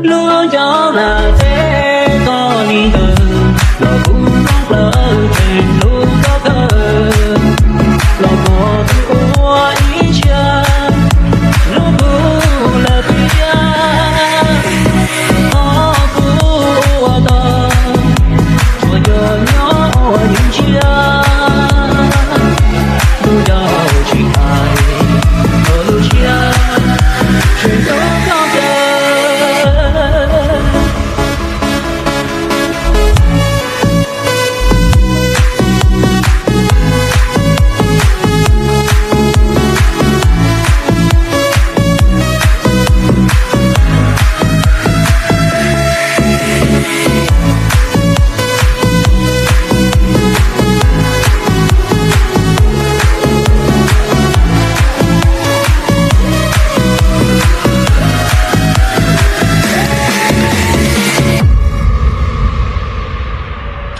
Lub ncauj lam teb koj li ntawd, los kuv nplooj plaws tseem hlub koj kawg, los muab tus ua ib siab, hlub kuv lawm tiag, ho kuv ua tau, tsuas yog nyob ua ib siab, lub ncauj tsis hais, lub siab tseem hlub koj kawg.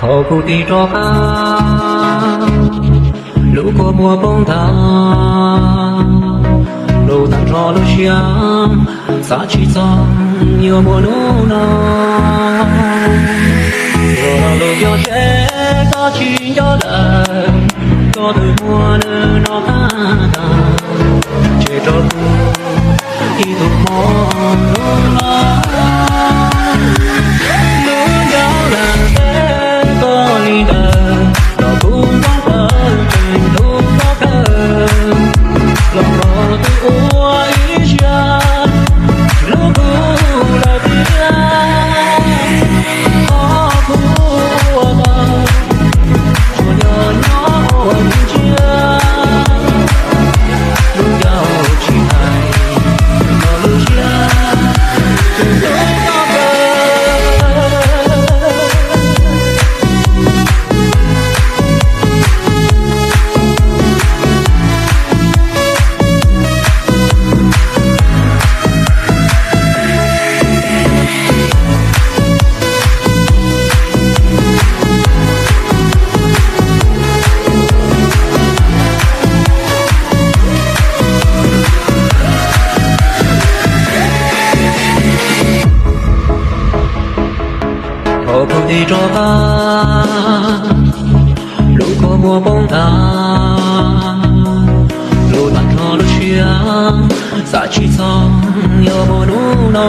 Thaum kuv tig rov qab, lub kua muag poob nthav, lub tag nrho lub siab xav tsis txog yuav muaj hnub no. Ua lub coj teb koj tsis nco lawm, koj twb muab nws noj qab tas, tseg rau kuv ib tug hmo hnub no. Lub ncauj lam teb koj li ntawd, los kuv nplooj plaws tseem hlub koj kawg, los muab tus ua ib siab, hlub kuv lawm tiag, ho kuv ua tau, tsuas yog nyob ua ib siab, lub ncauj tsis hais, ho lub siab tseem hlub koj kawg. Thaum kuv tig rov qab, lub kua muag poob nthav, lub tag nrho lub siab xav tsis txog yuav muaj hnub no.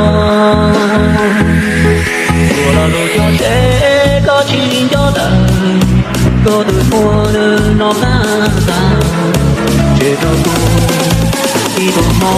Ua lub coj teb koj tsis nco lawm, koj twb muab nws noj qab tas, tseg rau kuv ib tug hmo